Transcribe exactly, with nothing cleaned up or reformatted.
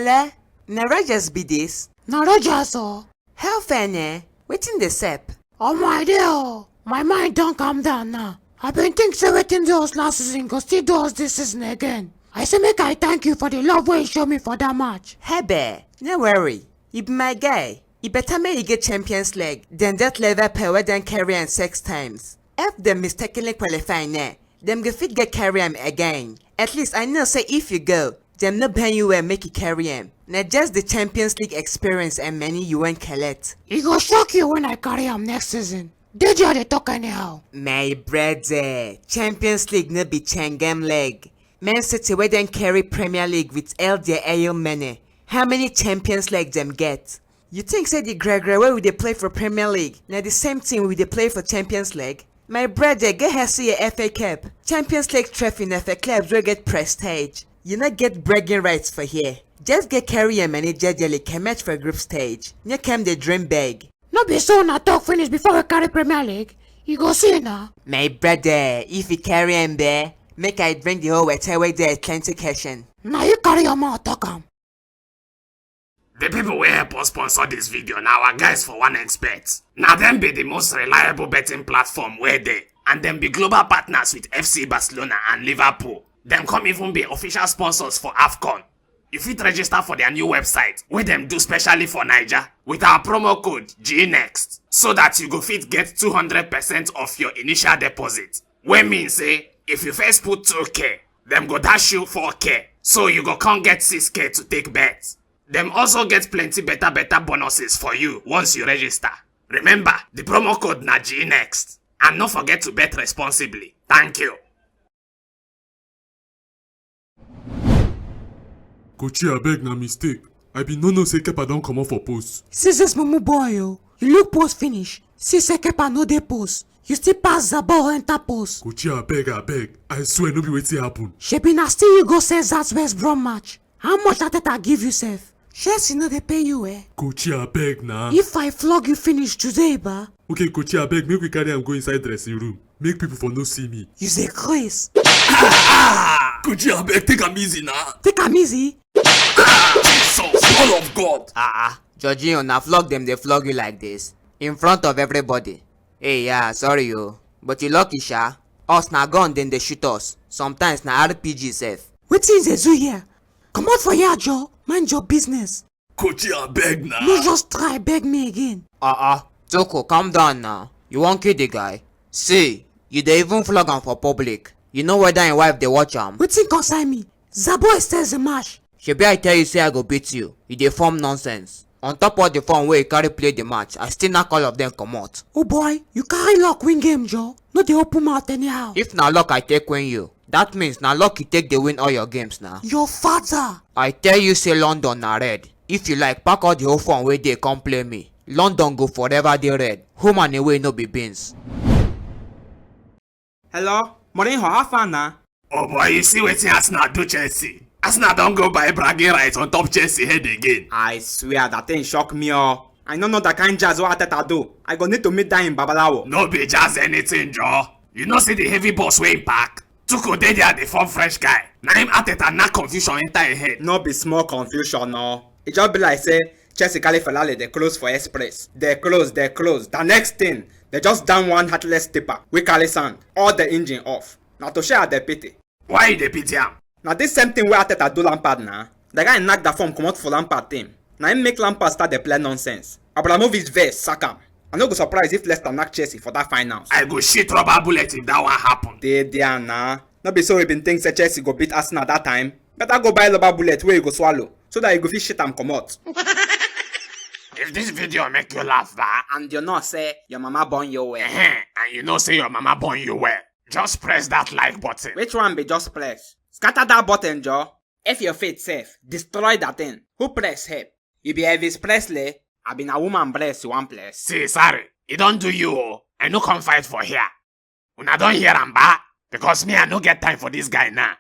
Le, na Rogers be this? Na Rogers o. Hell fair ne, wetin dey sep? Omo, I dey o. My mind don calm down now. I been think say wetin do us last season go still do us this season again. I say make I thank you for the love wey you show me for that match. Hebe, no worry. You be my guy. E better make you get Champions League than that level pair wey don carry am six times. If dem mistakenly qualify now, dem go fit get carry am again. At least I know say if you go, dem no ban you well make you carry am. Na just the Champions League experience and money you wan collect. E go shock you when I carry am next season. Dey there dey talk anyhow. My brother, Champions League no be Changam League. Man City wey don carry Premier League with all their oil money. How many Champions League dem get? You think say the gregre wey we dey play for Premier League na the same thing we dey play for Champions League? My brother, get her see your F A Cup. Champions League trophy na for clubs wey get prestige. You no get bragging rights for here. Just get carry your money jejely, comot for group stage. No come dey dream big. No be so una talk finish before we carry Premier League? You go see na. My brother, if you carry am there, make I drink the whole water wey dey Atlantic Ocean. Na you carry your mouth talk am. The people wey help us sponsor this video na our guys for one expert. Na dem be the most reliable betting platform wey dey, and dem be global partners with F C Barcelona and Liverpool. Dem come even be official sponsors for AFCON. You fit register for their new website wey dem do specially for Naija with our promo code GNEXT, so that you go fit get two hundred percent of your initial deposit. Wey mean say if you first put two K, dem go dash you four K, so you go come get six K to take bet. Dem also get plenty better better bonuses for you once you register. Remember, the promo code na GNEXT, and no forget to bet responsibly. Thank you. Kochi, abeg, na mistake. I bin no know say Kepa don comot for post. See this mumu boy o. You look post finish. See say Kepa no dey post. You still pass the ball enter post. Kochi, abeg, abeg. I swear no be wetin happen. Shebi na still you go sell that West Brom match. How much Arteta give you sef? Chelsea no dey pay you eh? Kochi, abeg na. If I flog you finish today ba. Okay, Kochi, abeg, make we carry am go inside dressing room. Make people for no see me. You say Chris. Kochi, abeg, take am easy na. Take am easy. Jesus, all of God. Ah, ah. Jorginho, na flog dem dey flog you like this in front of everybody. Hey, yeah, sorry o, but you lucky sha. Us na gun dem dey shoot us, sometimes na R P G sef. Wetin you dey do here? Comot for here, Joe. Mind your business. Kochi, abeg na. No just try beg me again. Uh-uh. Tuku, calm down now. You wan kill the guy? See, you dey even flog am for public. You know whether im wife dey watch am? Wetin concern me? Zabo is still the match. Shebi I tell you say I go beat you. You dey form nonsense. On top all the fun wey you carry play the match, I still knack all of them comot. Oh boy, you carry luck win game, Joe. No dey open mouth anyhow. If na luck I take win you, that means na luck you take dey win all your games na. Your father! I tell you say London na red. If you like, pack all the whole fun wey dey come play me. London go forever dey red. Home and away no be beans. Hello? Mourinho, how far na? Oh boy, you see wetin Arsenal do Chelsea? Arsenal don go buy bragging rights on top Chelsea head again. I swear, that thing shock me oh. I no know that kind jazz wey Arteta do. I go need to meet that in Babalawo. No be jazz anything, Joe. You no see the heavy boss wey im pack? Tuko dey there dey form French guy. Na im Arteta knack confusion enter im head. No be small confusion no. E just be like say Chelsea carry Ferrari dey close for express. Dey close, dey close. The next thing, dey just down one heartless tipper wey carry sand. All the engine off. Na to share dey pity. Why you dey pity am? Na this same thing wey Arteta do Lampard na. The guy knack that form comot for Lampard team. Na im make Lampard start dey play nonsense. Abramovich vex sack am. I no go surprise if Leicester knack Chelsea for that finals. I go shit rubber bullet if that one happen. Dey there na. No be so we been think say Chelsea go beat Arsenal that time? Better go buy rubber bullet wey you go swallow so that you go fit shit am comot. If this video make you laugh ba. And you know say your mama born you well. Ehen, and you know say your mama born you well. Just press that like button. Which one be just press? Scatter that button, Joe. If your faith safe, destroy that thing. Who press help? You be Elvis Presley? I been a woman bless you one place. See, sorry. E don do you o. I no come fight for here. Una don hear am ba? Because me, I no get time for this guy now.